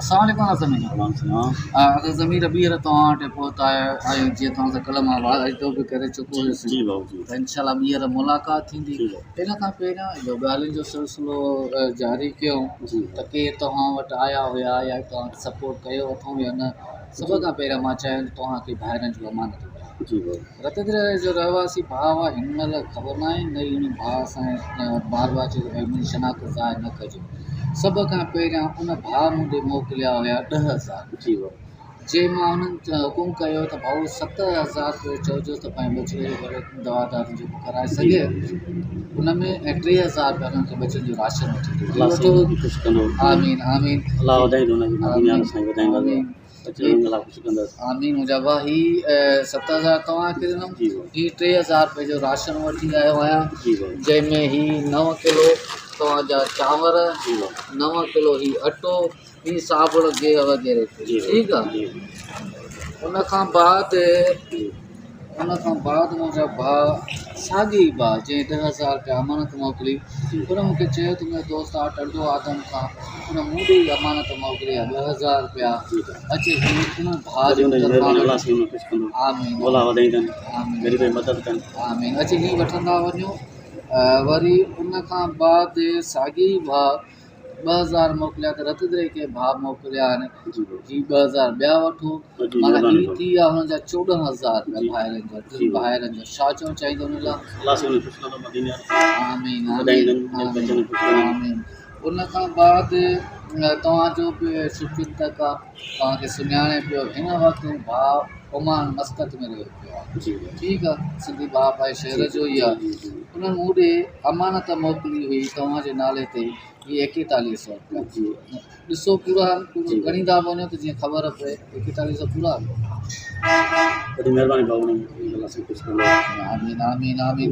السلام عليڪم ادا ضمير. وعليڪم السلام. ادا ضمير ٻيهر توهان وٽ پهتا آهيون جيئن توهان سان ڪلهه مان واعدو به ڪري چڪو هيس جي ڀائو جي ته انشاء الله ٻيهر ملاقات ٿيندي جي ڀائو. ان کان پهريان اهو ڳالهين جو سلسلو جاري ڪيون جي ته ڪير توهان وٽ آيا هيا يا توهان کي سپورٽ ڪيو اٿئون يا نه سڀ کان پهريان مان چاهيان ته توهان کي ڀائرن جون امانتون ڏيان. جي ڀائو. رتيديري جو رهواسي ڀاء آ هن مهل خبر ناهي نه ئي ان ڀاء سان بار بار چيو ته ڀائي منهنجي شناخت ظاهر نه ڪجو سڀ کان پهريان ان ڀاء مون ڏي موڪليا هيا 10,000 جي ڀاء. جنهن مان انهن حڪم ڪيو ته ڀائو 7,000 روپيو چئجوس ته پنهنجي ٻچڙي جو گهر دوا دارو جيڪو ڪرائي سگهي ان ۾ ۽ 3,000 روپيا انهن کي ٻچن جو راشن وٺي ڏيو. الله سائين خوش ڪندو. آمين آمين. الله وڌائيندو ان کي دنيا ۾ سائين وڌائيندو. آمين. آمين منهنجا ڀاء هي 7,000 توهان کي ڏنم هي 3,000 روپئي جو راشن وٺي آيو آهيان جنهن ۾ هي 9 ڪلو توهان جا چانور 9 ڪلو هي اٽو هي صابڻ گيهه وغيره ٺيڪ آهي ان کان بعد ان کان بعد منهنجا ڀاء ساڳي ئي ڀاء جنهن 10,000 رپيا امانت موڪلي ان مون کي چيو ته منهنجو دوست آ ٽنڊو آدم کان ان مون ڏي ئي امانت موڪلي آ 10,000 رپيا اچي هي ان ڀاء جي طرفان آمين آمين اچي هي وٺندا وڃو وري ان کان بعد ساڳي ئي ڀاء 2,000 موڪليا ته رتدري کي ڀاء موڪليا آهن هي 2,000 ٻيا وٺو معنيٰ هي ٿي ويا هنن جا 14,000 رپيا ڀائرن جا ٽن ڀائرن جا ڇا چوڻ چاهيندو انهن لاء آمين آمين آمين ان کان بعد توهان جو به شڀچنتڪ آ توهان کي سڃاڻي پيو هن وقت ڀاء عمان مسقط ۾ رهيو پيو آ ٺيڪ آ سنڌي ڀاء پنهنجي شهر جو ئي آ انهن مون ڏي امانت موڪلي هئي توهان جي نالي تي هي 4,100 رپيا ڏسو پورا ڳڻيندا به وڃو ته جيئن خبر پئي 4,100 پورا وڏي مهرباني ڀاء الله سائين خوش ڪندو. آمين آمين آمين.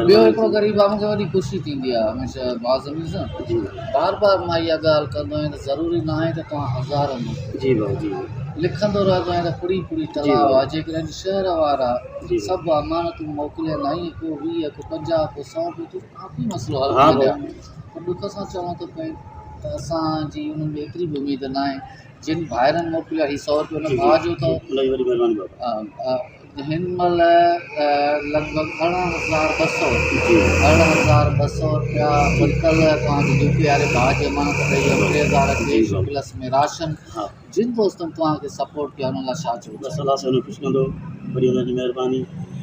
ٻيو هڪڙو غريب آ مونکي وڏي خوشي ٿيندي آ هميشه ڀاء ضمير سان بار بار مان اها ڳالهه ڪندو آهيان ته ضروري نه آهي ته توهان هزارن موڪليو جي ڀاء جي لکندو رهندو آهيان ته پڙي پڙي تلاء آ جيڪڏهن شهر وارا سڀ امانتون موڪلين ائين ڪو 20 ڪو 50 ڪو 100 به ته ڪافي مسئلو حل ٿي وڃي ها پر ڏک سان چوڻو ٿو پئي ته اسان جي انهن ۾ ايتري به اميد نه آهي جن ڀائرن موڪليا هي 100 روپيو ان ڀاء جو اٿو هن مهل لڳ ڀڳ 18,200 18,200 روپيا وري ڪلهه توهان جي يو پي واري ڀاء جي امانت ڏئي ويم 3,000 ڪيش پلس ۾ راشن جن دوستن توهان کي سپورٽ ڪيو انهن لاء ڇا چئو بس الله سائين خوش ڪندو وڏي انهن جي مهرباني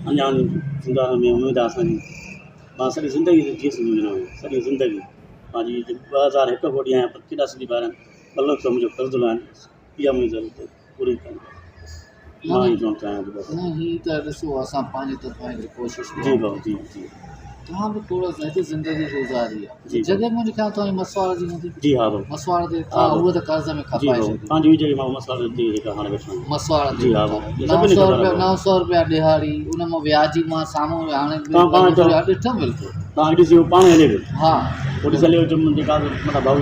اڃا زنده ۾ اميد آهي اسان جي مان سڄي زندگي جيئي سنڌ ڏنو سڄي زندگي پنهنجي 2001 کان وٺي آهيان پر ڪيڏا سنڌي ڀائر آهن ٻه لک منهنجو قرض لاهن اها منهنجي ضرورت پوري ڪن مان اهو چوڻ چاهيان ٿو بس. نه هي ته ڏسو اسان پنهنجي طرفان هڪڙي ڪوشش جي ڀاء جي جي. توهان به ٿورو هتي زندگي گذاري آ جي جڳهه منهنجي خيال توهان جي مسواڙ جي هوندي جي ها ڀاء مسواڙ تي توهان اهو ته قرض ۾ جي کپائي ڀاء ڇڏي پنهنجي جڳهه مان مسواڙ تي جيڪا هاڻي ويٺو آهيان مسواڙ تي جي ها ڀاء 900 روپيا 900 روپيا ڏهاڙي ان مان وياجي مان سامهون هاڻي توهان پاڻ چئو ڏٺم بلڪل توهان ڏسي پاڻ هلي ويو ها پوليس هلي ويو جيڪا مطلب ڀاء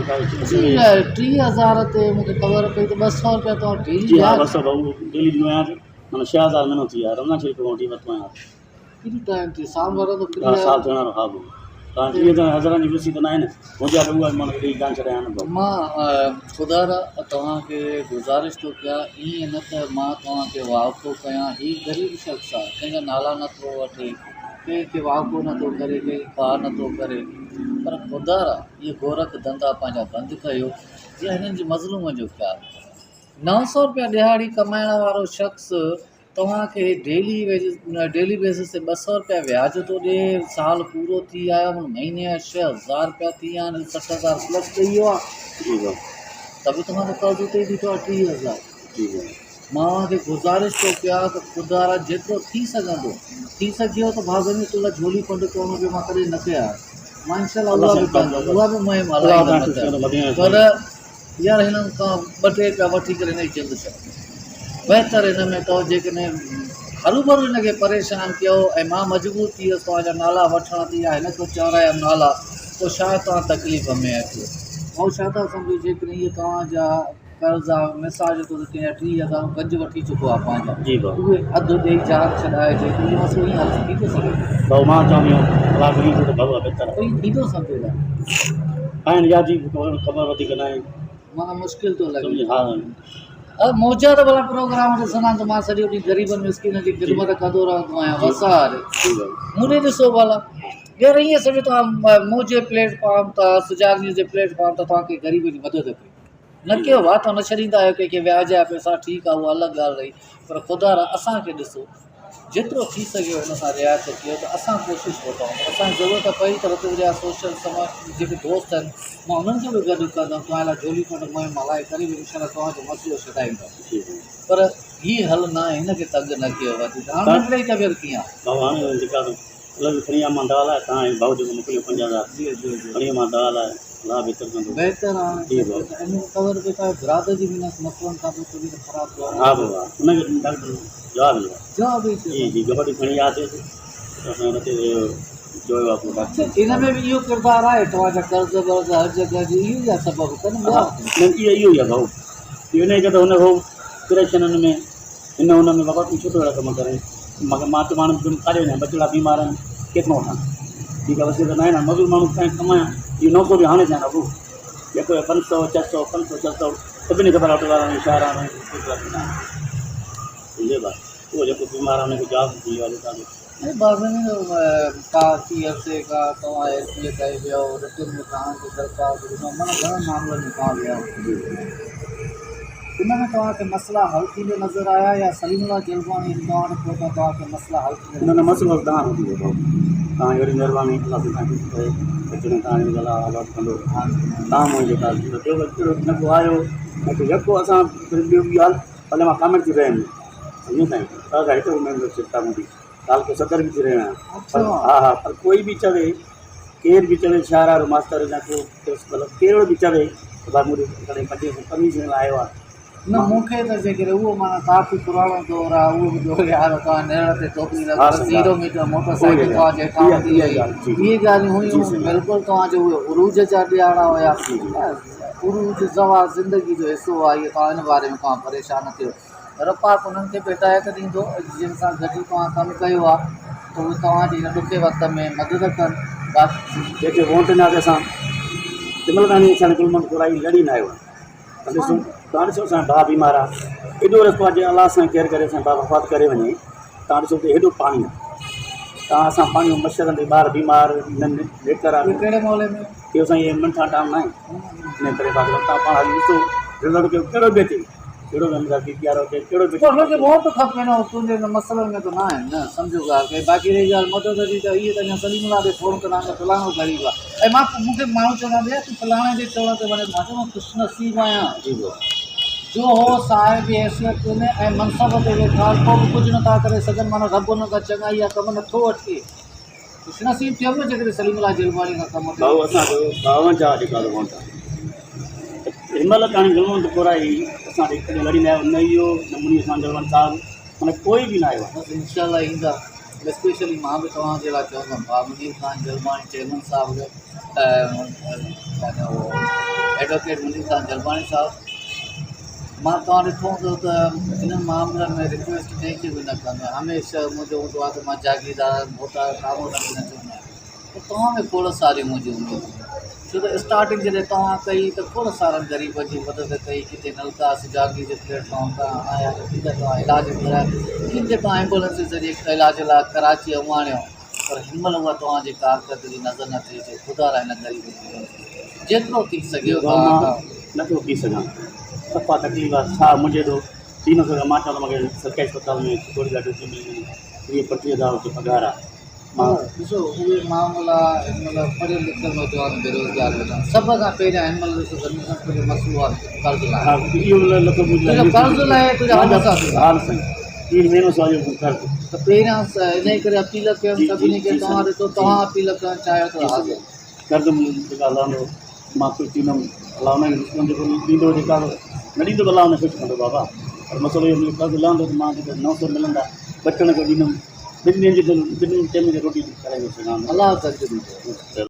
30,000 تي مونکي خبر پئي ته 200 روپيا توهان ڊيلي جي ها 200 ڀاء ڊيلي ڏيندو آهيان معنيٰ 6,000 مهينو ٿي ويا رمضان شريف کان وٺي ورتو آهيان ڪيڏو ٽائيم ٿي سال ڀر ته ها سال ٿيڻ وارو ها ڀاء توهان 30,000 هزارن جي وسي ته ناهي نه منهنجي آڏو اها معنيٰ ڏيئي جان ڇڏايان نه ڀاء. مان خدا را توهان کي گذارش ٿو ڪيان ائين نه ته مان توهان کي واڪو ڪيان هي غريب شخص آ ڪنهن جا نالا نه ٿو وٺي ڪنهن کي واڪو نه ٿو ڪري ڪنهن کي ڪا نه ٿو ڪري پر خدا را اهي گورک ڌنڌا پنهنجا بند ڪيو يا هنن جي مظلوم جو خيال ڪيو 900 روپيا ڏهاڙي ڪمائڻ وارو شخص توهان کي ڊيلي ويجز ڊيلي بيسز تي 200 روپيا وياج ٿو ڏي سال پورو ٿي آيو آهي مهيني جا 6,000 روپيا ٿي ويا آهن 60,000 پلس ڏئي ويو آهي ته به توهان جو قرض اتي ئي بيٺو آهي 30,000. مان اوهان کي گذارش ٿو ڪيان ته خدارا جيترو ٿي سگهندو ٿي سگهيو ته ڀاء ضمير تو لاء جهولي فنڊ ڪرڻو پيو مان ڪڏهن نه ڪيا مان انشاء الله اها به ڪندس اها به مهم هلائيندم پر يار هنن کان ٻه ٽي رپيا وٺي ڪري هن جي جند ڇڏ. بهتر هن ۾ اٿو جيڪڏهن هروڀرو هن کي پريشان ڪيو ۽ مان مجبور ٿي ويس توهان جا نالا وٺڻ تي يا هن کان چورايم نالا پوء شايد توهان تڪليف ۾ اچو. ڀائو ڇا ٿا سمجهو جيڪڏهن اهي توهان جا قرض آ مثال جي طور تي ڪنهن جا 30,000 گنج وٺي چڪو آ پنهنجا جي ڀائو. اهي اڌ ڏئي جان ڇڏائجي ته اهو مسئلو ائين حل ٿي ٿو سگهي. ڀائو مان چوان ٿو الله ڪريم ٿو ته ڀائو بهتر آ. ائين ٿي ٿو سگهي. آهن يا جي خبر وڌيڪ ناهي. معنيٰ مشڪل ٿو لڳي. ها. منهنجا ته ڀلا پروگرام ڏسندا آهن ته مان سڄو ڏينهن غريبن مسڪينن جي خدمت ڪندو رهندو آهيان وسار مون ڏي ڏسو ڀلا ڄڻ ائين سمجهو توهان منهنجي پليٽ فارم تان سجاد نيوز جي پليٽ فارم تان توهان ڪنهن غريب جي مدد ڪئي نه ڪيو ڀا توهان نه ڇڏيندا آهيو ڪنهن کي وياج جا پئسا ٺيڪ آهي اها الڳ ڳالهه رهي پر خدا را اسان کي ڏسو جيترو ٿي سگهيو هن سان رعايت ڪيو ته اسان ڪوشش وٺون اسان کي ضرورت پئي ته رت جا سوشل سماج جيڪي دوست آهن مان انهن کي به گڏ ڪندم توهان لاء جهولي پنڊ مهم هلائي ڪري به انشاء الله توهان جو مسئلو ڇڏائيندم پر هي حل نه آهي هن کي تنگ نه ڪيو وڌيڪ هاڻ ننڍڙي جي طبيعت ڪيئن آهي؟ بابا هاڻي جيڪا الله جي کڻي آ مان دوا لاء توهان ۽ ڀائو جيڪو موڪليو 5000 جي جي جي کڻي آ مان دوا لاء الله بهتر ڪندو. بهتر هاڻي جي بابا. طبيعت ۽ خبر پئي ته برادر جي به مسئلن کان پوء طبيعت خراب ٿي ها بابا ان کي ڊاڪٽر جواب ڏنو. جواب ئي جي جي گهوٽ کڻي آياسي ته اسان رتي چيو آ پوء ڊاڪٽر. ان ۾ به اهو ڪردار آهي توهان جا قرض ورض هر جڳهه جي اهو ئي آ سبب ڪن ٻيا. نه اهو ئي آ ڀائو ان جي ڪري ته هن هو پريشن ۾ هن هن ۾ بابا تون ڇو ٿو اهڙا ڪم ڪرين؟ مگر مان چيو هاڻي ڪاڏي وڃان ٻچڙا بيمار آهن ڪيترو وٺان ٺيڪ آهي وسيلو ناهي نه مزور ماڻهو ڪانه ڪمايان اهو 900 به هاڻي ٿيا آهن ابو جيڪو 500 600 500 600 سڀني خبر آهي وارن شهر وارن ڪيترا ٿيندا آهن سمجهيو ڀاء اهو جيڪو بيمار آهي ان کي جواب ٿي ويو آهي ۽ بعضن ڪافي عرصي کان توهان ايل پي اي ڪري ويا هو رٽن ۾ توهان کي درخواست ڏنو معنيٰ گهڻن معاملن ۾ توهان ويا هو ان ۾ توهان کي مسئلا حل ٿيندي نظر آيا يا سليم الله جلباڻي جڏهن توهان وٽ پهتو توهان کي مسئلا حل ٿيندي نه نه مسئلو توهان وٽ ٿيندو توهان جي وڏي مهرباني الله سائين توهان کي خوش ڪري اچڻ توهان جي الله آباد ڪندو توهان منهنجي ڪا ٻيو ڪهڙو نه ڪو آيو نه ڪو يڪو اسان ٻيو ڳالهه ڀلي مان ڪامينٽ ٿي رهيم سمجهو سائين 2001 ميمبرشپ ٿا منهنجي تعلقو صدر به ٿي رهيو آهيان پر ها ها پر ڪوئي به چوي ڪير به چوي شهر وارو ماستر يا ڪو پرنسپل ڪهڙو به چوي ته ڀاء مون ڏي ڪڏهن پنجين سئين پروين سئين لاء آيو آهي. نه مون کي ته جيڪڏهن اهو معنيٰ ڪافي پراڻو دور آهي اهو به دور ياد اٿو نرڙ تي ٽوپي لڳل زيرو ميٽر موٽر سائيڪل توهان جي هيٺان هوندي هئي اهي ڳالهيون هيون بلڪل توهان جو اهي عروج جا ڏهاڙا هيا عروج زوال زندگي جو حصو آهي اهو توهان ان باري ۾ توهان پريشان نه ٿيو رب پاڪ انهن کي به هدايت ڏيندو جن سان گڏجي توهان ڪم ڪيو آهي ته اهي توهان جي هن ڏکي وقت ۾ مدد ڪن. باقي. جيڪي ووٽ ڏنا تنهن سان جنهن مهل تائين اسان گل محمد ڪورائي لڙي نه آيو آهي ته ڏسو توهان ڏسو اسان جو ڀاء بيمار آهي ايڏو رستو آهي جي الله سائين خير ڪري اسان جو ڀاء وفات ڪري وڃي توهان ڏسو ته هيڏو پاڻي آهي توهان اسان پاڻي مڇرن تي ٻار بيمار نيڪر آهي ڪهڙي محلي ۾؟ اهو سائين هي منٺا ٽائون آهي ان ڪري پاسي توهان پاڻ هلي ڏسو رزلٽ ڪهڙو به اچي ڪهڙو به همزاد پي پي آر هجي ڪهڙو به پوء هن کي ووٽ کپي نه تنهنجي ان مسئلن ۾ ته نه آهن نه سمجهو ڳالهه کي باقي رهي ڳالهه مدد جي ته اهي ته اڃا سليم الله ڏي فون ڪندا آهن ته فلاڻو غريب آهي ۽ مان مون کي ماڻهو چوندا آهن يار تون فلاڻي جي چوڻ تي وڃين ٿو مان چوندو آهيان خوش نصيب آهيان جو هو صاحب حيثيت ۽ منصب تي ويٺا آهن پوء به ڪجهه نٿا ڪري سگهن معنيٰ رب انهن کان چڱائي يا ڪم نٿو وٺي خوش نصيب ٿيم نه جيڪڏهن سليم الله جلباڻي کان ڪم وٺي. ڀائو اسان جو 52 جيڪا ووٽ آهي هن مهل تاڻي گلوند ڪورائي اسان ڏي ڪڏهن لڙي نه آيو نه اهو نه منير خان جلباڻي صاحب معنيٰ ڪوئي به نه آيو آهي. بس انشاء الله ايندا اسپيشلي مان به توهان جي لاء چوندم ڀاء منير خان جلباڻي چيئرمين صاحب جو پنهنجو ايڊووڪيٽ منير خان جلباڻي صاحب مان توهان ڏٺو هوندو ته انهن معاملن ۾ رڪويسٽ ڪنهن کي به نه ڪندو آهيان هميشه منهنجو هوندو آهي ته مان جاگيردار ڀوتار ڪامورن کي نه چوندو آهيان ته توهان ۾ کوڙ ساريون منهنجون اميدون ڇو ته اسٽارٽنگ جڏهن توهان ڪئي ته کوڙ سارن غريبن جي مدد ڪئي ڪٿي نلڪا سجاڳي جي پليٽ فارم تان آيا ته ڪٿي توهان علاج ڪرايا ڪن کي توهان ايمبولنس جي ذريعي علاج لاء ڪراچي اماڻيو پر هن مهل اها توهان جي ڪارڪردگي نظر نه ٿي اچي خدا را هن غريبن جي مدد ڪيو جيترو ٿي سگهيو توهان کان. نه ٿو پي سگهان صفا تڪليف آ ساهه منهنجي ٿو ٿي نه سگهان مان چوان ٿو مونکي سرڪاري اسپتال ۾ سڪيورٽي گارڊ ڊيوٽي ملي وڃي 20 25 هزار اتي پگهار آ. ها ڏسو اهي معاملا هن مهل پڙهيل لکيل نوجوان بيروزگار ويٺا آهن سڀ کان پهريان هن مهل ڏسو سڀني کان پهريون مسئلو آهي قرض لاهڻ تنهنجو قرض لاهي تنهنجا حل ڇا ٿيندا. ته پهريان انهي ڪري اپيل ڪيم سڀني کي توهان ڏسو توهان اپيل ڪرڻ چاهيو ته حاضر. قرض جيڪا لهندو مان خوش ٿيندم الله ان کي خوش ڪندو جيڪو ڏيندو جيڪا نه ڏيندو به الله ان کي خوش ڪندو بابا پر مسئلو اهو منهنجو قرض لهندو ته مان جيڪا 900 ملندا ٻچن کي ڏيندم ٻن ڏينهن جي ٻن ٽيم جي روٽي کارائي سگهان. الله قرض ڏيندو.